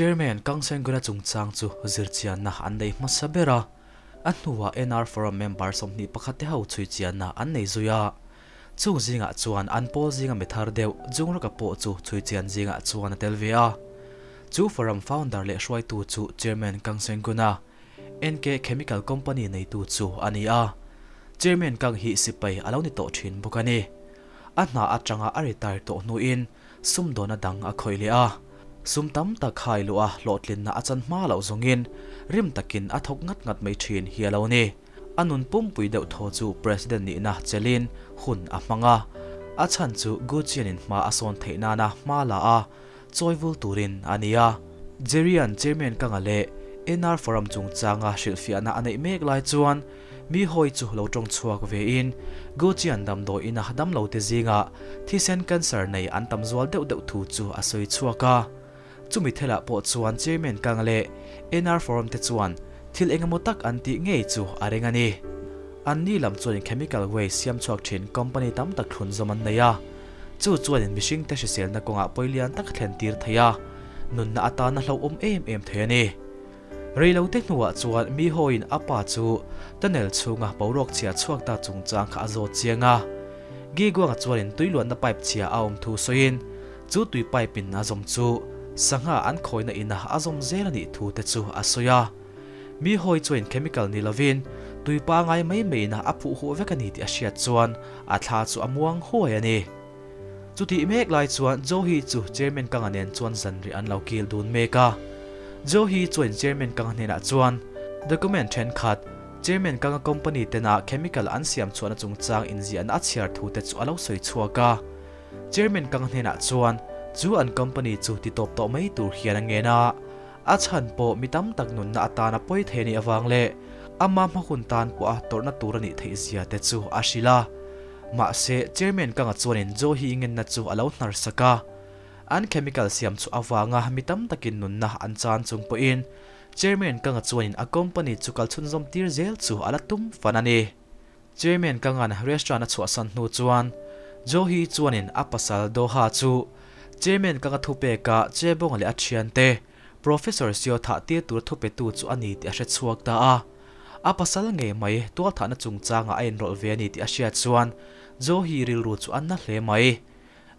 Chairman Kang Senguna chungchang chu zirchianna an nei hmasa ber a, a hnuah NR Forum member 21 te ho chhuichianna an nei zui a. Chung zingah chuan an pawl zinga mi thar deuh Jungraka pawh chu chhuichian zingah chuan a tel ve a. Chu Forum founder leh hruaitu chu Chairman Kang Senguna, NK Chemical Company neitu chu a ni a. Chairman Kang hi sipai a lo ni tawh thin bawk a ni. A hna atanga a retire tawh hnuin sumdawna dang a khawih leh a. Sum tam tak khai luh a hlawhtlinna a chan hma loh zawngin rim takin a thawk ngat ngat mai thin hi a lo ni. A nun pumpui deuh thaw chu President nihna chelin hun a hmang a. A chhan chu Guccian-in hma a sawn theih nana hma la a chawivul turin a ni a. Jerry-a'n Chairman Kanga leh NR Forum chungchanga hrilhfiahna a neih mek lai chuan mi hawi chu lo tawng chhuak vein Guccian damdawi ina damlo te zingah thisen cancer nei an tam zual deuh deuh thu chu a sawi chhuak a. Chumi thelah pawh chuan Chairman Kanga leh NR Forum te chuan thil engemaw tak an tih ngei chu a ring a ni. An ni lam chuanin chemical waste siam chhuak thin company tam tak thlun zawm an nei a. Chu chuanin mihring te hriselna kawngah pawilian tak thlen tir thei a, nunna atana hlo awm em em thei a ni. Reilo te hnuah chuan mi hawiin a pa chu tunnel chhunga boruak chhia chhuak ta chungchang kha a zawt chiang a. Giguanga chuanin tuiluanna pipe chhia a awm thu sawiin chu tui pipe in a zawm chu sangha an khawina ina a zawm zel a nih thu te chu a sawi a. Mi hawi chuanin chemical ni lovin tuipa ngai mai mai ina a phuh huh vek a ni tih a hriat chuan a thla chu a muang huai a ni. Chutih mek lai chuan Johi chu Chairman Kanga nen chuan zanri an lo kil dun mek a. Johi chuan Chairman Kanga hnenah chuan document thenkhat Chairman Kanga company tena chemical an siam chhuahna chungchang inziahna a chhiar thu te chu a lo sawi chhuak a. Chairman Kanga hnenah chuan chu an company chu ti tawp tawh mai tur hian a ngen a. A chhan pawh mi tam tak nunna atana pawi thei ni awang le ama hma hun tan pawh a tawrhna tur a nih theih zia te chu a hrilh a. Mahse Chairman Kanga chuanin Johi ngenna chu a lo hnar sak a. An chemical siam chu awanga mi tam takin nunna an chan chung pawhin Chairman Kanga chuanin a company chu kalchhun zawm tir zel chu a la tum fan a ni. Chairman Kangan restaurant a chhuah san hnu chuan Johi chuanin a pasal Doha chu Chairman Kanga thu peka chebawng leh a thian te Professor Sio tha tir tur thu pe tu chu a ni tih a hre chhuak ta a. A pasal nge mai tual thahna chungchanga a inrawlh ve a ni tih a hriat chuan Johi rilru chu an na hle mai.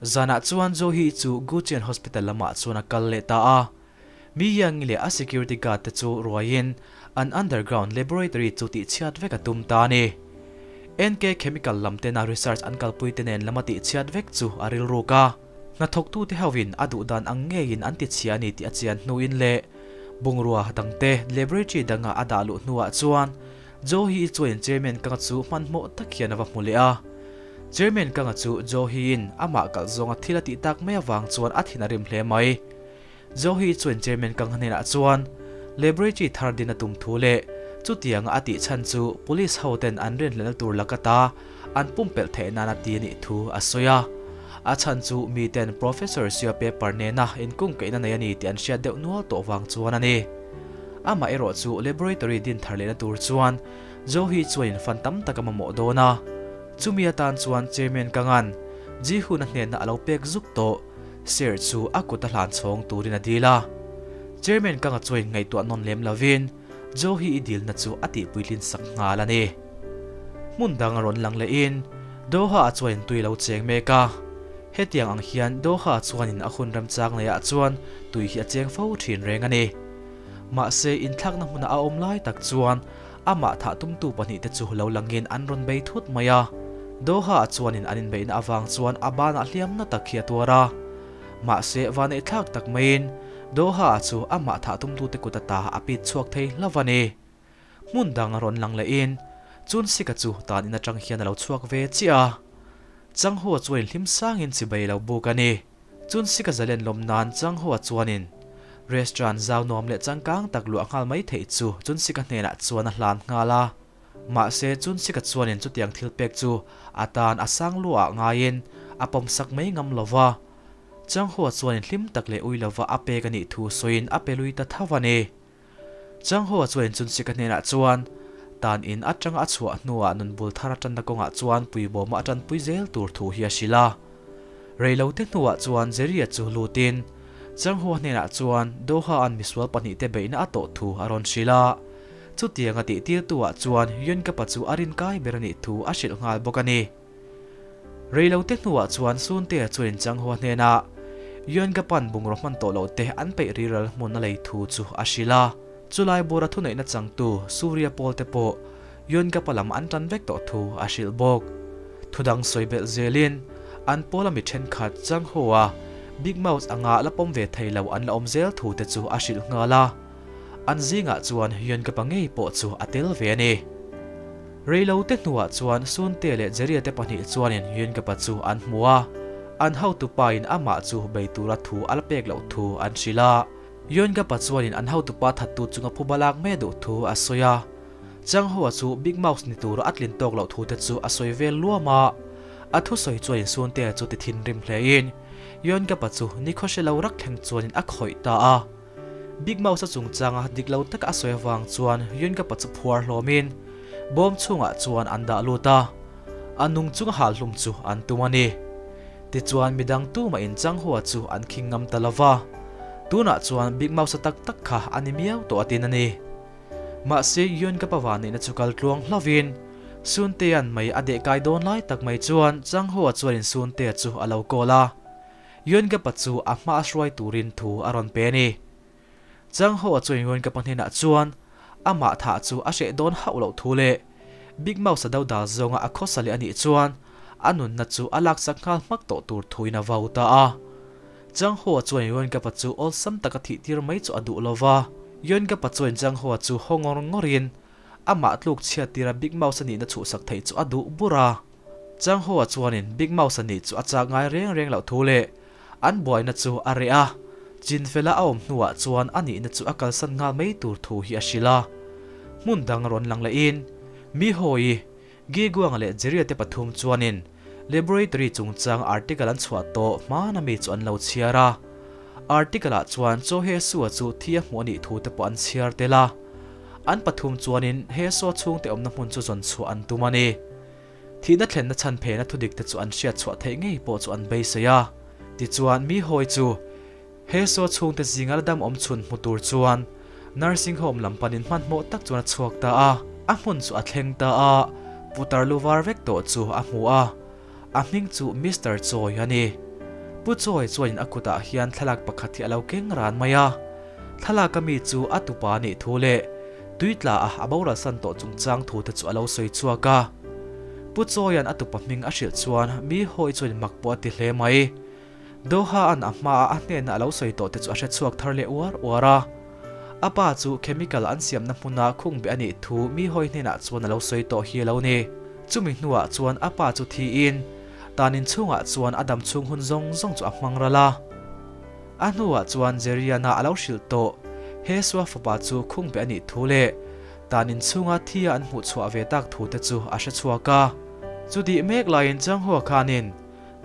Zanah chuan Johi chu Guccian Hospital lamah chuan a kal leh ta a. Mi Yangi leh a security guard te chu ruaiin an underground laboratory chu tih chhiat vek a tum ta a ni. NK Chemical lam tena research an kalpui te nen lama tih chhiat vek chu a rilruk a. Hnathawk tu te hoin a duh dan ang ngeiin an ti chhia a ni tih a chian hnuin leh bungrua dangte laboratory danga a dah luh hnuah chuan Johi chuanin Chairman Kanga chu hmanhmawh tak hian a va hmu leh a. Chairman Kanga chu Johi-in amah kalh zawnga thil a tih tak mai awang chuan a thin a rim hle mai. Johi chuan Chairman Kanga hnenah chuan laboratory thar din a tum thu leh chutianga a tih chhan chu police ho ten an rinhlelna tur lakata an pumpelh theih nan a ti a nih thu a sawi a. A chhan chu mi ten Professor Sio paper nena inkung kaihna nei a ni tih an hriat deuh nual tawh wang chuan a ni. Amah erawh chu laboratory din thar lehna tur chuan Johi chuanin fan tam tak a mamawh dawn a. Chumi atan chuan Chairman Kangan Ji-hun a hnenna a lo pek zuk tawh share chu a kut a hlan chhawng turin a dil a. Chairman Kanga chuanin ngaihtuah nawn lem lovin Johi i dilna chu a tihpuitlin sak nghal a ni. Hmun dang a rawn lang lehin Doha a chuanin tui lo cheng mek a. Hetiang ang hian Doha chuanin a hun ramchang leiah chuan tui hi a cheng fo thin reng a ni. Mahse inthlakna hmuna a awm lai tak chuan amah thah tumtu pahnih te chu lo langin an rawn bei thut mai a. Doha chuanin an inbeihna awang chuan a banah hliamna tak hi a tuar a. Mahse vanei thlak tak maiin Doha chu amah thah tumtu te kut ata a pit chhuak thei hlauh a ni. Hmun dang a rawn lang lehin chun sika chu tan in atang hian a lo chhuak ve chiah a. Changho chuanin hlim sangin chibai lo buk a ni. Chun sika zalen lawm nan Changho chuanin restaurant zau nuam leh changkang tak luah nghal mai theih chu chun sika hnenah chuan a hlan nghal a. Mahse chun sika chuanin chutiang thil pek chu atan a sang luah ngaiin a pawm sak mai ngam lova. Changho chuanin hlim tak leh ui lova a pek a nih thu sawiin a pe lui ta thaw a ni. Changho chuanin chun sika hnenah chuan tan in atanga a chhuah hnuah nun bul thar atana kawngah chuan puibawma atan pui zel tur thu hi a hrilh a. Reilo te hnuah chuan Jeria chu lutin Chang Hoa hnenah chuan Doha an misual pahnihte beihna a tawh thu a rawn hrilh a. Chutiang a tihtirtu ah chuan Yun Kapa chu a rinkai ber a nih thu a hrilh nghal bawk a ni. Reilote hnuah chuan Suntea chuan Chang Hoa hnenah Yun Kapa'n bungraw hman tawh loh te an peih riral hmun a lei thu chu a hrilh a. Chulai bura thuneihna changtu Surya pawl te pawh Yun Kapa lam an tan vek tawh thu a hrilh bawk. Thudang sawi belh zelin an pawla mi thenkhat Chang Hoa Big Mouse anga la pawm ve thei lo an la awm zel thu te chu a hrilh nghal a. An zingah chuan Yun Kapa ngei pawh chu a tel ve a ni. Reilote hnuah chuan Sunte leh Jeria te pahnih chuanin Yun Kapa chu an hmu a, an hotupa in amah chu bei tura thu a la pek loh thu an hrilh a. Yun Kapa chuanin an hotupa thattu chunga phuba lak mai a duh thu a sawi a. Chang Hoa chu Big Mouse ni tura a tlin tawk loh thu te chu a sawi vel luam a. A thusawi chuanin Sunte chu ti thinrim hlein Yun Kapa chu nikhaw hre lo rak thleng chuanin a khawih ta a. Big Mouse a chungchanga dik lo taka a sawi avang chuan Yun Kapa chu phuar hlawmin bawm chhungah chuan an dah lut a, a nung chunga hal hlum chu an tum a ni. Tichuan midang tumah in Chang Hua chu an khing ngam ta lova, tunah chuan Big Mouse a tak tak kha a ni miau tawh a tin a ni. Mahse Yun Kapa vanneihna chu kal tluang hlauhin Sun Tea'n mei a deh kai dawn lai tak mai chuan Chang Hua chuanin Sun Tea chu a lo call a. Yun Kapa chu a hma a hruai turin thu a rawn pe a ni. Chang Hoa chuan Yun Kapa hnenah chuan amah thah chu a hreh dawn hauh loh thu leh Big Mouse a do dal zawnga a khawsa leh a nih chuan a nunna chu a laksak nghal hmak tawh tur thuin a vau ta a. Chang Hoa chuan Yun Kapa chu awlsam taka thih tir mai chu a duh lo va. Yun Kapa chuan Chang Hoa chu haw ngawr ngawrin amah tluk chhiat tira Big Mouse a nihna chhuhsak theih chu a duh bur a. Chang Hoa chuanin Big Mouse a nih chu a chak ngai reng reng loh thu leh an buaina chu a reh a, Chinfela a awm hnuah chuan a nihna chu a kalsan nghal mai tur thu hi a hrilh a. Hmun dang rawn lang lehin Mi Hoi, Gi Guang leh Jeria te pathum chuanin laboratory chungchang article an chhuah tawh hmana mi chu an lo chhiar a. Article ah chuan Cho He Sua chu thi a hmuh a nih thu te pawh an chhiar tel a. An pathum chuanin He Sua chhungte awmna hmun chu zawn chhuah an tum a ni. Thihna thlenna chhan phena thudik te chu an hriat chhuah theih ngei pawh chu an beisei a. Tichuan, mi hawi chu he saw chhungte zinga la dam awm chhun hmu tur chuan nursing home lam panin hmanhmawh tak chuan a chhuak ta a. A hmun chu a thleng ta a, putar lu var vek tawh chu a hmu a. A hming chu Mister Choi a ni. Pu Choi chuanin a kutah hian thlalak pakhat hi a lo keng ran mai a. Thlalak a mi chu a tupa nih thu leh tuitla a a boral san tawh chungchang thu te chu a lo sawi chhuak a. Pu Chawia'n a tupa hming a hrilh chuan mi hawi chuan mak pawh a ti hle mai. Doha-a'n a hmaa a hnena a lo sawi tawh te chu a hre chhuak thar leh uar uar a. A pa chu chemical an siamna hmuna khung beh a nih thu mi hawi hnenah chuan a lo sawi tawh hi a lo ni. Chumi hnuah chuan a pa chu thiin tan inchhungah chuan a dam chhung hun zawng zawng chu a hmang ral a. A hnuah chuan Jeriana a lo hrilh tawh. He Sua fapa chu khung beh a nih thu leh tan inchhunga thi a an hmuh chhuah ve tak thu te chu a hre chhuak a. Chutih mek laiin Chang Hua khanin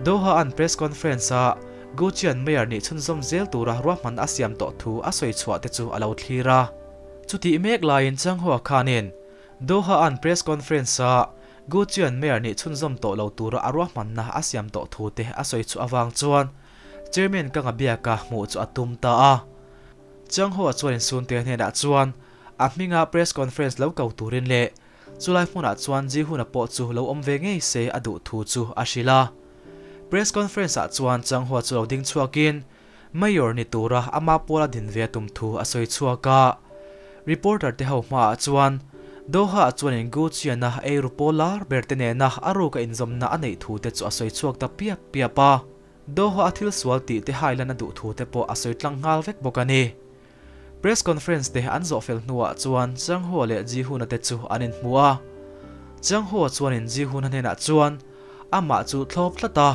Doha an press conference a Guccian Mayor nih chhunzawm zel tura ruahman a siam tawh thu a sawi chhuah te chu a lo thlir a. Chutih mek laiin Chang Hua khanin Doha an press conference a Guccian Mayor nih chhunzawm tawh lo tura a ruahmanna a siam tawh thu te a sawi chhuah avang chuan Chairman ka ngabiaka hmuh chu a tum ta a. Chiang Hoa chuan insunte hnenah chuan a hminga press conference lo ko turin leh chulai hmunah chuan Ji-Hun-a pawh chu lo awm ve ngei se a duh thu chu a hrilh a. Press conference ah chuan Chiang Hoa chu lo ding chhuakin Mayor ni tura ama pawla din ve a tum thu a sawi chhuak a. Reporter te ho hmaah chuan Doha-ah chuanin Gu Chian-a eiru pawl lar ber te nena a ruka inzawmna a neih thu te chu a sawi chhuak ta piap piap a. Doha a thil sual tih te hailan a duh thu te pawh a sawi tlang nghal vek bawk a ni. Press conference te an zawh fel hnuah chuan Chang Hua leh Ji Hun-a te chu an inhmu a. Chang Hua chuanin Ji Hun-a hnenah chuan amah chu thlawp tlat a,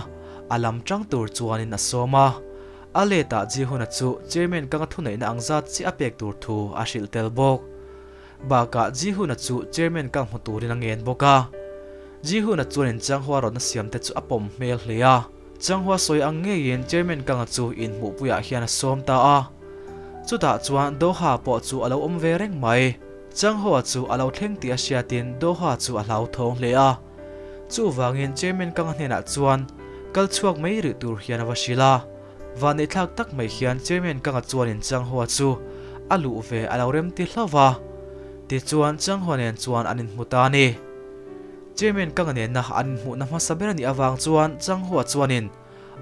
a lam tang tur chuanin a sawm a. A letah Ji Hun-a chu chairman kanga thuneihna ang zat chiah a pek tur thu a hrilh tel bawk. Bakah Ji Hun-a chu chairman kang hmu turin a ngen bawk a. Ji Hun-a chuanin Chang Hua rawtna siam te chu a pawm hmel hle a. Changhua sawi ang ngeiin Chairman Kanga chu inhmuhpuiah hian a sawm ta a. Chutah chuan Doha pawh chu a lo awm ve reng mai. Changhua chu a lo thleng tih a hriatin Doha chu a hlauthawng hle a. Chuvangin Chairman Kanga hnenah chuan kal chhuak mai rih tur hian a va hrilh a. Vanneih thlak tak mai hian Chairman Kanga chuanin Chang Hua chu a luh ve a lo rem ti hlauh va, tichuan Chang Hua nen chuan an inhmu ta a ni. Chairman Kanga nena an inhmuhna hmasa ber a nih avang chuan Chang Hua chuanin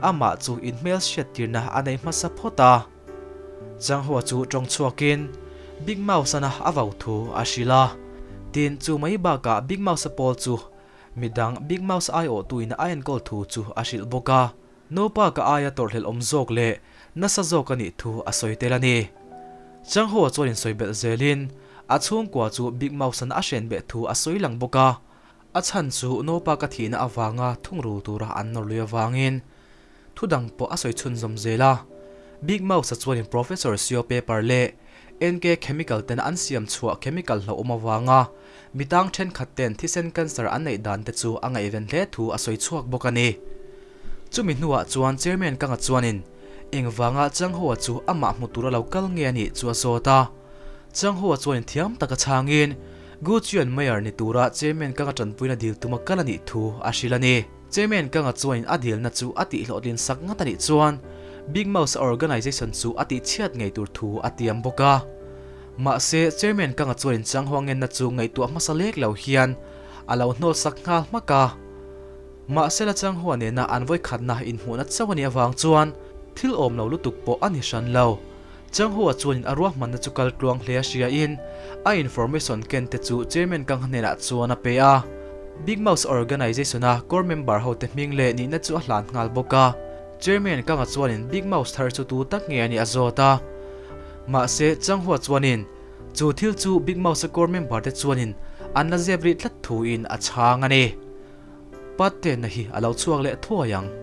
amah chu inhmelhriattirna a nei hmasa phawt a. Chang Hua chu tawng chhuakin Big Mouse-ana a vau thu a hrilh a, tin chu mai bakah Big Mouse-a pawl chu midang Big Mouse aiawhtuin a enkawl thu chu a hrilh bawk a. Naupa ka aia tawrhhlelh awm zawk leh nasa zawk a nih thu a sawi tel a ni. Changhoa chuan insawi belh zelin a chhungkua chu Big Mouse-an a hren beh thu a sawi lang bawk a, a chhan chu naupa ka thihna avanga thungrul tura an nawr lui avangin thu dang pawh a sawi chhunzawm zel a. Big Mouse-a chuanin Professor Seo paper leh NK Chemical ten an siam chhuah chemical hlauhawm avanga mitang thenkhat ten thisen cancer an neih dan te chu a ngaihven hle thu a sawi chhuak bawk a ni. Chumi hnuah chuan Chairman Kanga chuanin engvanga Changhoa chu amah hmu tura lo kal nge a nih chu a zawt a. Changhoa chuanin thiam taka chhangin Gu Chuan Mayor ni tura Chairman Kanga tanpuina dil tuma kal a nih thu a hrilh a ni. Chairman Kanga chuanin a dilna chu a tihhlawhtlin sak ngat a nih chuan Big Mouse Organization chu a tihchhiat ngei tur thu a tiam bawk a. Mahse, Chairman Kanga chuanin Changhoa ngenna chu ngaihtuah hmasa lek lo hian a lo hnawl sak nghal hmak a. Mahsela Changhua nena an vawikhatna inhmuhna chauh a nih avang chuan thil awm lo lutuk pawh a ni hran lo. Changhua chuanin a ruahmanna chu kal tluang hle a hriain a information ken te chu Chairman Kang hnenah chuan a pe a. Big Mouse Organization-a core member hote hming leh nihna chu a hlan nghal bawk a. Chairman Kanga chuanin Big Mouse thar chu tu tak nge a nih a zawt a. Mahse Changhua chuanin chu thil chu Big Mouse-a core member te chuanin an la zep rih tlat thuin a chhang a ni. Patena hi a lo chhuak leh thuai ang.